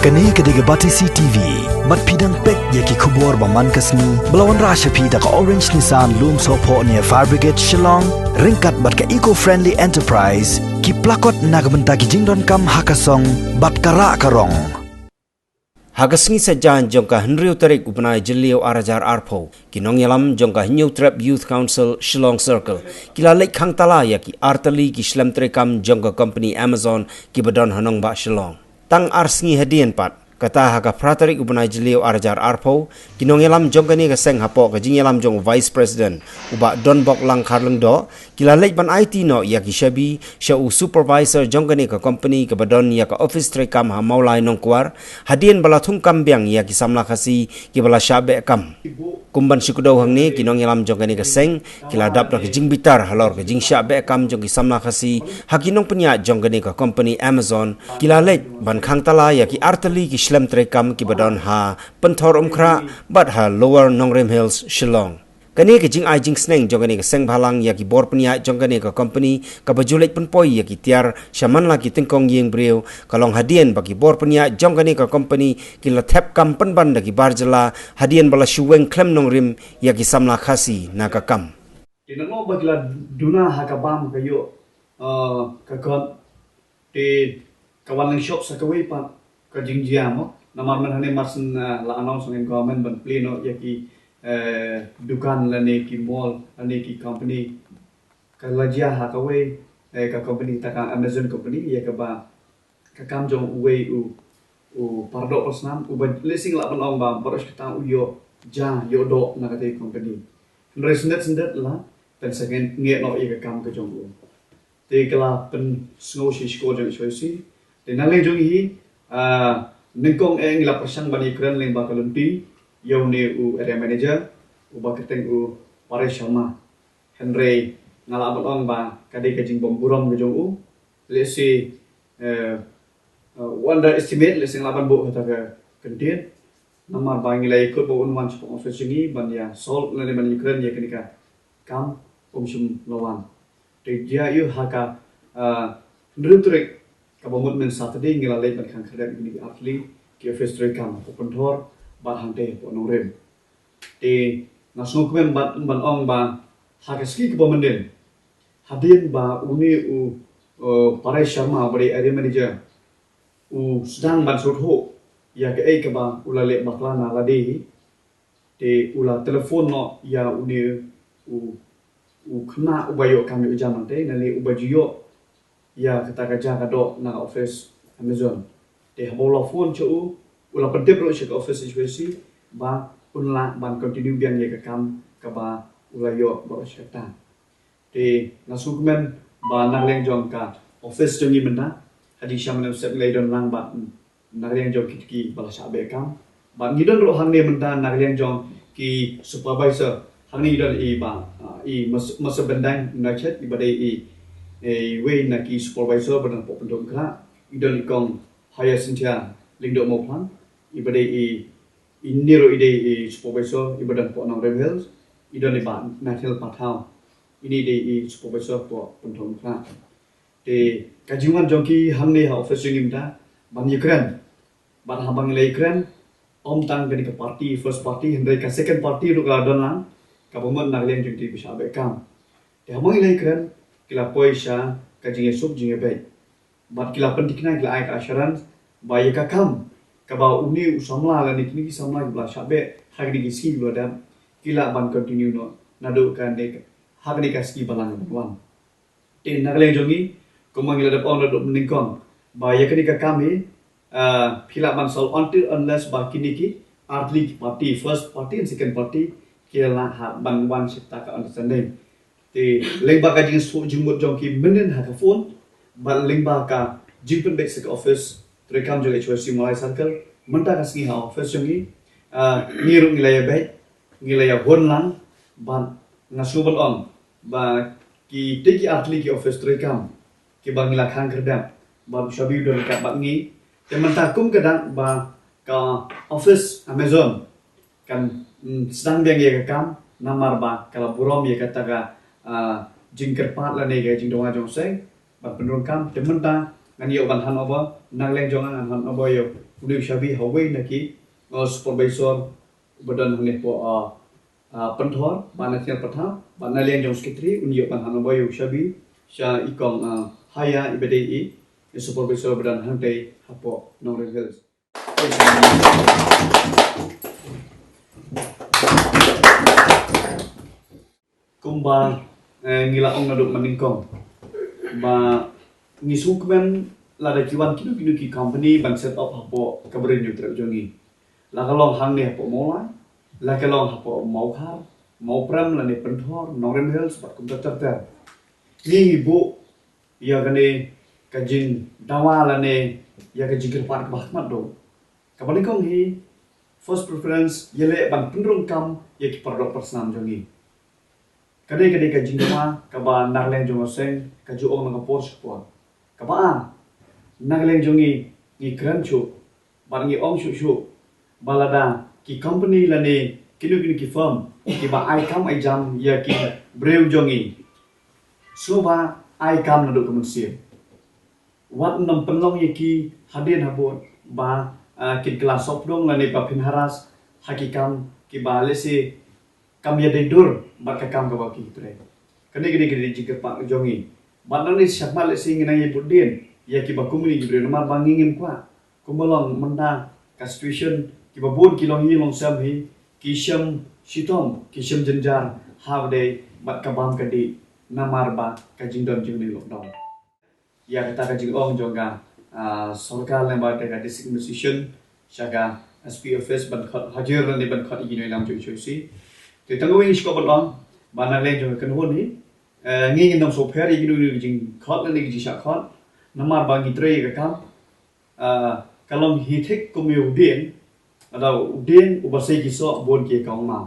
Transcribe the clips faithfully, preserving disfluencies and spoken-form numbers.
Kane ka dei ka Batesi T V. Bad phi dang peit ïa ki khubor ba man ka sngi ba la wanrah sha phi da ka Orange Nissan Lumsohphoh near Fire Brigade Shillong, ryngkat bad ka Eco Friendly Enterprise, ki plakot na ka bynta ki jingdonkam ha ka song bad ka rah ka rong. Ha ka sngi Saitjaiñ jong ka hynriew tarik u bnai Jylliew ar hajar arphew, ki nongïalam jong ka Hynñiewtrep Youth Council Shillong Circle ki la leit khang tala ïa ki artylli ki shlem treikam jong ka company Amazon kiba don ha nongbah Shillong. Tang ar sngi hadien pat, kata ha ka phra tarik u bnai Jylliew ar hajar arphew, ki nongïalam jong kane ka seng hapoh ka jingïalam jong u Vice President u Bah Donboklang Kharlyngdoh, ki la leit ban aiti noh ïa ki shabi sha u supervisor jong kane ka company kaba don ïa ka office treikam ha Mawlai Nongkwar, hadien ba la thungkam biang ïa ki samla Khasi kiba la shah beh kam. Kum ban shu kdew hangne, ki nongïalam jong kane ka seng ki la dap da ka jingbitar halor ka jingshah beh kam jong ki samla Khasi ha ki nongpynïaid jong kane ka company Amazon, ki la leit ban khang tala ïa ki artylli ki shlem treikam kiba don ha Pynthor Umkhrah bad ha Lower Nongrim Hills Shillong. Kane ka jingai jingsneng jong kane ka seng bhalang ïa ki bor pynïaid jong kane ka company kaba ju leit pynpoi ïa ki tiar sha man la ki tyngkong ïing briew, ka long hadien ba ki bor pynïaid jong kane ka company ki la thep kam pynban da ki bar jylla hadien ba la shu weng khlem nongrim ïa ki samla Khasi na ka kam. Te nangno ba ki la duna ha ka bam ka ïoh, uh, ka kot, te ka wan lyngshop sa kawei pat ka jingjia mo. Namar mynhane mar shen, uh, la announce ngan government ban plie noh ïa ki, uh, dukan lane ki mall lane ki company. Ka la jia ha kawei, eh, ka company, ta ka Amazon company, ïa kaba ka kam jong uwei u, u paradoh parsnam, uba lehse nga lah ban ong ba baroh shi katta u ïoh ja, ïoh doh na katei ka company. Hynrei syndet syndet la pynsahngiat noh ïa ka kam ka jong u. Te ka la pynsngew sha shkor jong H Y C. Te na liang jong hi, ah, nyngkong eh ngi la pyrshang ban ïakren lyngba ka lynti ïa une u area manager, uba kyrteng u Paresh Sharma. Hynrei nga lah ban ong ba ka dei ka jingbymburom ka jong u. Lehse, eh, uh, underestimate, lehse nga lah ban buh kata ka kyntien. Namar ba ngi la ïakut ba un wan shapoh office jong ngi ban ïa solve lane ban ïakren ïa kane ka kam, um shym la wan. Te jia ïa ha ka, uh, hynriew tarik kaba mut mynne Saturday ngi la leit ban khang khyrdep ïa kine ki artylli ki office treikam hapoh Pynthor bad hangtei hapoh Nongrim. Te nga sngewkmen ban, ban ong ba ha ka sngi kaba mynnin, hadien ba une u, uh, Paresh Sharma uba dei area manager u sdang ban sngewthuh ïa kaei kaba u la leh bakla na lade hi, te u la telephone noh ïa une u, u khynnah uba ïoh kam ïoh jam nangtei, lane uba ju ïoh ïa kata ka jaka doh na ka office Amazon. Te haba u la phone sha u, u la pyntip ruh sha ka office H Y C ba un lah ban continue biang ïa ka kam kaba u la ïoh baroh shi katta. Te nga sngewkmen ba na ka liang jong ka office jong ngi mynta, ha jingshisha mynne step ngi la ïadon lang bad na ka liang jong kito kiba la shah beh kam. Bad ngi don ruh hangne mynta na ka liang jong ki supervisor. Hangne ngi don i Bah, ah, i Mas-, Masabendang United, iba dei i, eh, iwei na ki supervisor ba don hapoh Pynthor Umkhrah. Ngi don i Kong Hyacinthia Lyngdoh Mawphlang, iba dei i, ine ruh i dei i supervisor iba don hapoh Nongrim Hills. Ngi don i Bah Nathaniel Pathaw, ine i dei i supervisor hapoh Pynthor Umkhrah. Te ka jingwan jong ki hangne ha office jong ngi mynta ban ïakren. Bad haba ngi la ïakren, ym tang kane ka party, first party, hynrei ka second party ruh ka la don lang, kaba mut na ka liang jong kito kiba shah beh kam. Te haba ngi la ïakren, ki la poi sha ka jingïasuk jingïabeit. Bad ki la pynthikna, ki la ai ka assurance ba ïa ka kam kaba une u samla lane kine ki samla kiba la shah beh ha kine ki sngi kiba la dep, ki lah ban continue noh naduh kane, ha kane ka sngi Balang ban wan. Te na ka liang jong ngi, kumba ngi la dep ong naduh mynnyngkong, ba ïa kane ka kam hi, ah, phi lah ban solve until unless ba kine ki artylli ki party, first party and second party, ki lah ha ban wan sha kata ka understanding. Te lyngba ka jingsuk jingmut jong ki mynnin ha ka phone, bad lyngba ka jingpynbeit sha ka office treikam jong H Y C Mawlai Circle, mynta ka sngi ha office jong ngi, ah, ngi ruh ngi la ïabeit, ngi la ïahun lang, bad nga sngewbha ban ong ba kitei ki artylli ki office treikam kiba ngi la khang khyrdep bad u shabi u don ryngkat bad ngi. Te mynta kum ka dak ba ka office Amazon kan, mm, sdang biang ïa ka kam, namar ba ka la burom ïa kata ka, ah, jingkyrpad lane ka jingdawa jong u seng ban pynrung kam. Te mynta Ngan ïoh ban hand over, na liang jong nga ngan hand over ïa u shabi ha uwei na ki, uh, supervisor ba don hangne hapoh, uh, uh, Pynthor, bad na Sniawbhalang, bad na liang jong secretary un ïoh ban hand over ïa u shabi sha i kong, uh, Haya, iba dei i supervisor ba don hangtei hapoh Nongrim Hills. Kumba, eh, ngi la ong naduh mynnyngkong ba ngi sngewkmen lada ki wan kino kino ki company ban set up hapoh ka Bri Hynñiewtrep jong ngi. La ka long hangne hapoh Mawlai, la ka long hapoh Mawkhar, Mawprem lane Pynthor, Nongrim Hills bad kumta ter ter. Ngi ngi buh ïa kane ka jingdawa lane ïa ka jingkyrpad kaba ha khmat dong. Kaba nyngkong hi, first preference, ïaleh ban pynrung kam ïa ki para doh para snam jong ngi. Ka dei, ka dei ka jingdawa kaba na liang jong ka seng ka ju ong na ka por sha ka por. Kaba ar, na liang jong ngi, ngi kren shuh bad ngi ong shuh shuh ba lada ki company lane kino kino ki firm kiba ai kam ai jam ïa ki briew jong ngi, sngewbha ai kam naduh ka mynsiem. Wat nym pynlong ïa ki hadien habud ba, ah, kin kylla sopdong lane ba phin harass ha ki kam kiba lehse kam ïadei dur bad ka kam kaba ki trei. Kane, kane, kane ka dei ka jingkyrpad jong ngi. Bad nangne shakhmat lehse ngi nang ïa bud dien ïa kiba kum kine ki briew namar ba ngi ngim kwah kumba long mynta ka situation, kiba bun ki longïing longsem hi ki shem shitom, ki shem jynjar ha kaba ïadei bad ka bam ka dih namar ba ka jingdon jong kane ka lockdown. Ïa kata ka jingong jong ka, ah, sorkar lane bad ka District Administration sha ka S P office ban khot hajir lane ban khot ïa ki nongïalam jong H Y C. Te tang kawei ngi sngewbha ban ong ba na liang jong ka kynhun hi, eh, ngi ngin ym sngewpher ïa kino kino ki jingkhot lane ki jingshah khot namar ba ngi trei ïa ka kam. Ah, ka long hi thik kum ïa u dieng, lada u dieng uba sei ki soh bun ki ïa ka ong maw.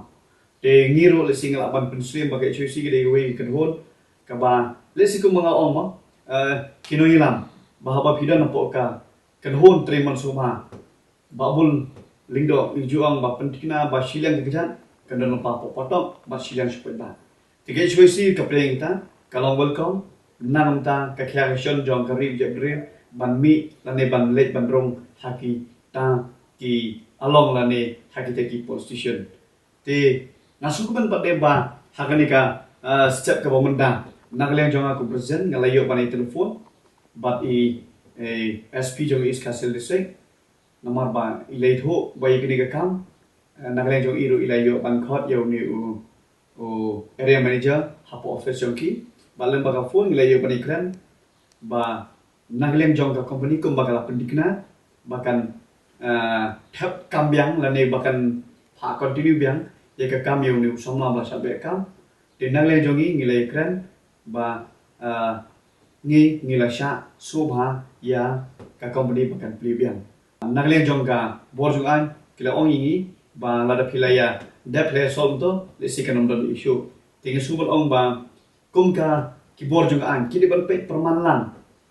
Te ngi ruh lehse ngi lah ban pynsyriem ba ka H Y C ka dei kawei ka kynhun kaba lehse kumba nga ong maw, eh, ki nongïalam, ba haba phi don hapoh ka kynhun trei mon sngewbha, Bah Bul Lyngdoh ngi ju ong ba pynthikna ba shiliang ka kjat kan don lypa hapoh patok bad shiliang sha paidbah. Te ka H Y C ka pyrshang ïa kata, ka long welcome. Namar kata ka khia ka shon jong ka ri u jaitbynriew ban mih lane ban leit ban rung ha kita ki along lane ha kita ki police station. Te nga sngewkmen pat de ba ha kane ka, ah, step kaba mynta, na ka liang jong nga kum president nga la ïoh ban ïa telephone bad i, eh, S P jong East Khasi Hills District. Namar ba i la ithuh ba ïa kane ka kam, eh, na ka liang jong i ruh i la ïoh ban khot ïa une u, u area manager hapoh office jong ki. Bad lem bad ka phone ngi la ïoh ban ïakren ba na ka liang jong ka company kumba ka la pynthikna ba kan, eh, thep kam biang lane ba kan phah continue biang ïa ka kam ïa une u samla ba la shah beh kam. Te na ka liang jong ngi ngi la ïakren ba, ah, ngi, ngi la shah sngewbha ïa ka company ba kan plie biang. Na ka liang jong ka bor jong aiñ ki la ong ïa ngi ba lada phi la ïa dep phi la ïa solve to, lehse kan ym don issue. Te ngi sngewbha ong ba kum ka ki bor jong aiñ ki dei ban peit pyrman lang.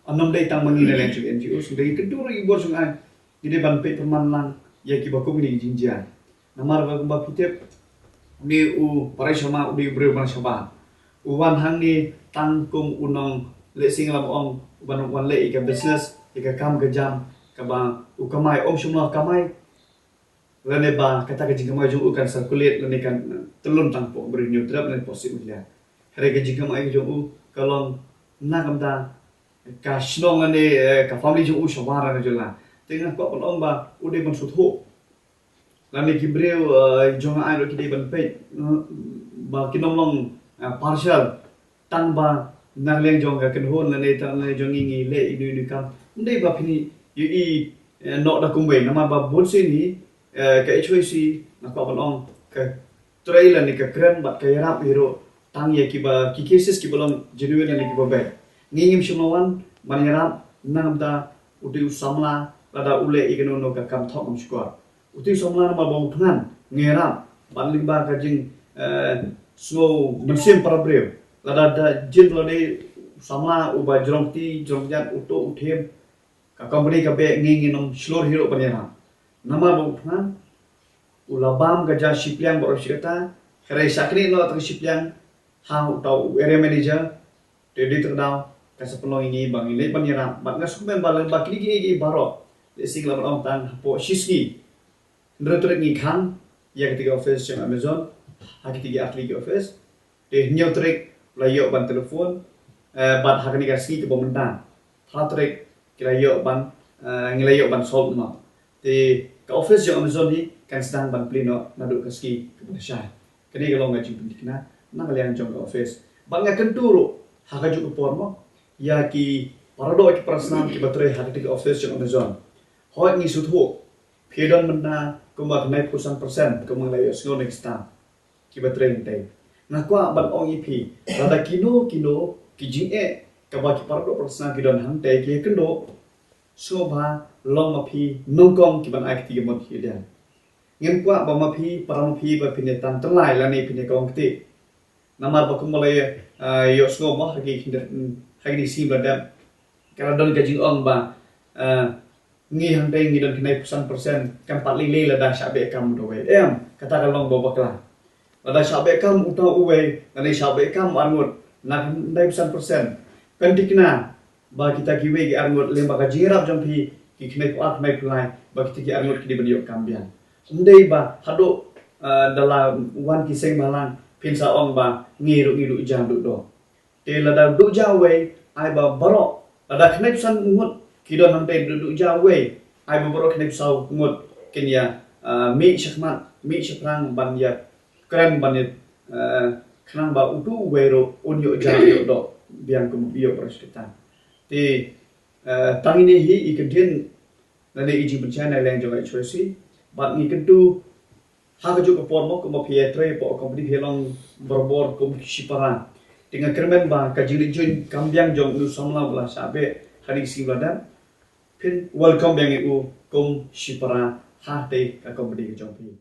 Ym dei tang ma ngi na liang jong N G O, hynrei ki dur ki bor jong aiñ ki dei ban peit pyrman lang ïa kiba kum kine ki jingjia. Namar ba kumba phi tip, une u Parai Sharma u dei u briew ban shabar. U wan hangne tang kum u nong, lehse ngi lah ban ong, u ban wan leh ïa ka business, ïa ka kam ka jam kaba u kamai, um shym la kamai. Lane ba kata ka jingkamai jong u kan circulate lane kan, eh, tyllun tang hapoh Bri Hynñiewtrep lane hapoh Sihmynlai. Hynrei ka jingkamai jong u ka long na ka bynta ka shnong lane, eh, ka family jong u shabar lane jylla. Te nga kwah ban ong ba u dei ban sngewthuh. Lane ki briew, eh, jong nga aiñ ruh ki dei ban peit, eh, ba kin ym long, eh, partial. Tang ba na ka liang jong ka kynhun lane tang na ka liang jong ngi ngi leh ïa ine ine i kam. Ym dei ba phin ïohi, eh, noh da kumwei namar ba bun sien hi, eh, ka H Y C nga kwah ban ong ka trei lane ka kren bad ka ïarap hi ruh tang ïa kiba ki cases kiba long genuine lane kiba beit. Ngi ngim shym la wan ban ïarap na ka bynta uto u samla lada u leh ïa kano kano ka kam thok kam shukor. Uto u samla namar ba u thngan ngi ïarap ban lyngba ka jing, eh, sngew mynsiem para briew. Lada da jin lada u samla uba jrong kti jrong kjat uto u them, ka company ka beh, ngi ngin ym shlur hi ruh ban ïarap. Namar ba u thngan u la bam ka jia shi pliang baroh shi katta, hynrei sa kane noh kata ka shi pliang ha uta u area manager, te dei tang daw Ka sa pynlong ïa ngi ba ngin leit ban ïarap, bad nga sngewmen ba lem ba kine kiei kiei baroh, lehse ngi lah ban ong tang hapoh shi sngi, hynriew tarik ngi khang ïa kata ka office jong Amazon ha kata ka artylli ki office. Te hynñiew tarik la ïoh ban telephone, eh, bad ha kane ka sngi kaba mynta, phra tarik ki la ïoh ban, eh, ngi la ïoh ban solve noh. Te ka office jong Amazon hi kan sdang ban plie noh naduh ka sngi kaba lashai. Kane ka long ka jingpynthikna na ka liang jong ka office. Bad nga kyntu ruh ha kajuh ka por mo, ïa ki paradoh ki parasnam kiba trei ha kata ka office jong Amazon. Hooid, ngi sngewthuh phi don mynta kumba khyndai phew san percent kumba ngi la ïohsngew na ki staff kiba trei hangtei. Nga kwah ban ong ïa phi, lada kino kino ki jingeh kaba ki paradoh parasnam ki don hangtei ki ïakynduh, sngewbha long ma phi nyngkong kiban ai kti ka mut hi liang. Ngim kwah ba ma phi, para ma phi ba phin ïa tan tyllai lane phin ïa kawang kti. Namar ba kumba la ïa, ah, ïohsngew mo ha ki khyndiat, ha kine ki sngi ba la dep, ka la don ka jingong ba, ah, ngi hangtei ngi don khyndai phew san percent, kan pat lei lei lada shah beh kam uta uwei. Em, kata ka long ba bakla. Lada shah beh kam uta uwei, lane shah beh kam u arngut, na khyndai phew san percent, pynthikna ba kita kiwei ki arngut lyngba ka jingïarap jong phi, ki khyndai phew ar khyndai phew lai, ba kita ki arngut ki dei ban ïoh kam biang. Ym dei ba haduh, ah, da la wan ki seng bhalang phin sa ong ba ngi ruh ngi duh ja duh doh. Te lada duh ja uwei, ai ba baroh, lada khyndai phew san ngut ki don hangtei, duh, duh ja uwei, ai ba baroh khyndai phew saw ngut kin ïa, ah, mih shakhmat mih shaphrang ban ïa kren ban ïa, ah, khnang ba utu uwei ruh un ïoh ja ïoh doh biang kum ïoh baroh shi katta. Te, eh, tang ine hi i kyntien lane i jingpynshai na liang jong ka H Y C. Bad ngi kyntu ha kajuh ka por mo, kumba phi ïa trei hapoh company phi long barabor kum ki shipara. Te nga kyrmen ba ka jingleit juin kam biang jong u samla ba la shah beh ha kine ki sngi ba la dep, phin welcome biang ïa u kum shipara ha kata ka company ka jong phi.